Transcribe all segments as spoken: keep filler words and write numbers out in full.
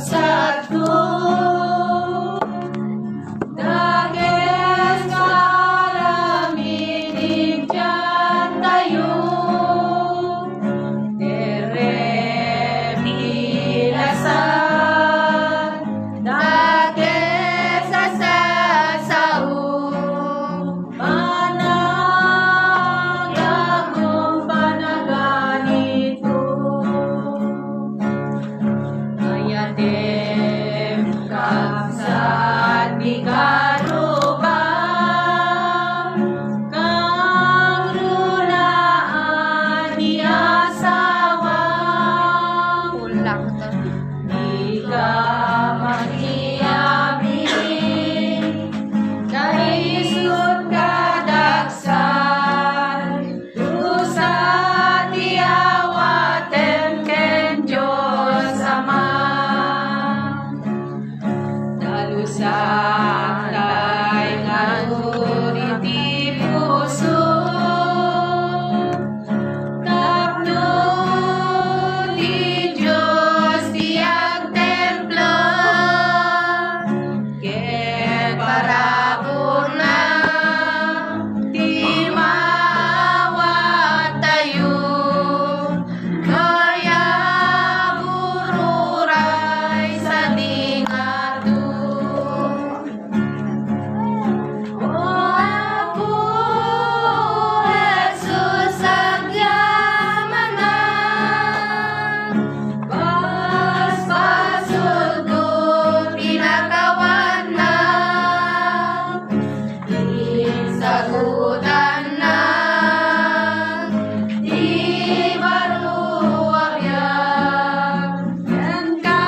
Sadto, dakes nga aramid, intiantayo, terrem ti lasag, dakes a sasao, managagum panaganito. Ayatem, kabsat, ti karubam, kangrunaan ti asawam. Kulang to. Dika makiamin, kaisut kadagsan, dusa ti awatem ken Dios Ama. Dalusak tay ngarud iti puso, tapno ti Dios ti agtemplo, ket paraburna ti maawattayo. Kaya bururay sa dingato. O Apo Jesus, agyamanak, basbasolko ti nakawannak, insagutannak ti baro a biag, kenka,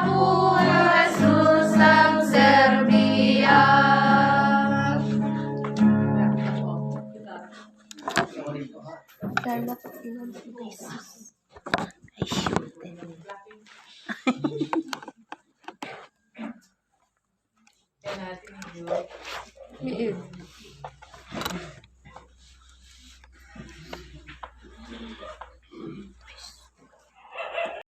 Apo Jesus, agserbiak. Ay, shoot. Miid.